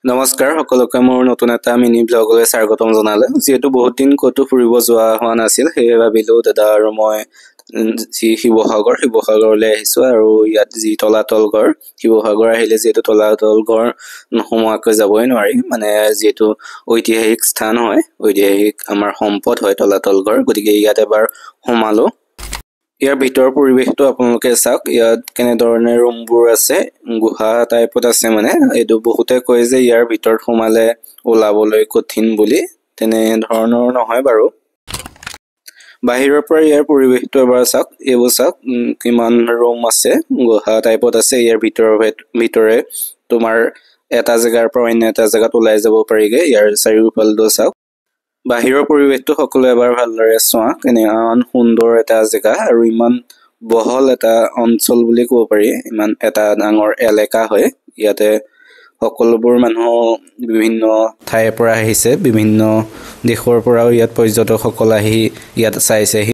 নমস্কাৰ সকলোকে, মোৰ নতুন এটা মিনি ব্লগলৈ স্বাগতম জনালোঁ। যিহেতু বহুত দিন ক'তো ফুৰিব যোৱা হোৱা নাছিল, সেয়ে ভাবিলোঁ দাদা আৰু মই যি শিৱসাগৰ, শিৱসাগৰলৈ আহিছোঁ আৰু ইয়াত যি তলাতল ঘৰ, শিৱসাগৰ আহিলে যিহেতু তলাতল ঘৰ নোসোমোৱাকৈ যাবই নোৱাৰি। মানে যিহেতু ঐতিহাসিক স্থান হয়, ঐতিহাসিক আমাৰ সম্পদ হয় তলাতল ঘৰ, গতিকে ইয়াত এবাৰ সোমালোঁ। ইয়াৰ ভিতৰৰ পৰিৱেশটো আপোনালোকে চাওক, ইয়াত কেনেধৰণে ৰুমবোৰ আছে, গুহা টাইপত আছে। মানে এইটো বহুতে কয় যে ইয়াৰ ভিতৰত সোমালে ওলাবলৈ কঠিন বুলি, তেনেধৰণৰ নহয় বাৰু। বাহিৰৰ পৰা ইয়াৰ পৰিৱেশটো এবাৰ চাওক। এইবোৰ চাওক, কিমান ৰুম আছে, গুহা টাইপত আছে। ইয়াৰ ভিতৰে তোমাৰ এটা জেগাৰ পৰা অন্য এটা জেগাত ওলাই যাব পাৰিগে। ইয়াৰ চাৰিওফালটো চাওক। বাহিৰৰ পৰিৱেশটো সকলোৱে এবাৰ ভালদৰে চোৱা, কেনেমান সুন্দৰ এটা জেগা আৰু ইমান বহল এটা অঞ্চল বুলি ক'ব পাৰি। ইমান এটা ডাঙৰ এলেকা হয়। ইয়াতে সকলোবোৰ মানুহ বিভিন্ন ঠাইৰ পৰা আহিছে, বিভিন্ন দেশৰ পৰাও ইয়াত পৰ্যটকসকল আহি ইয়াত চাইছেহি।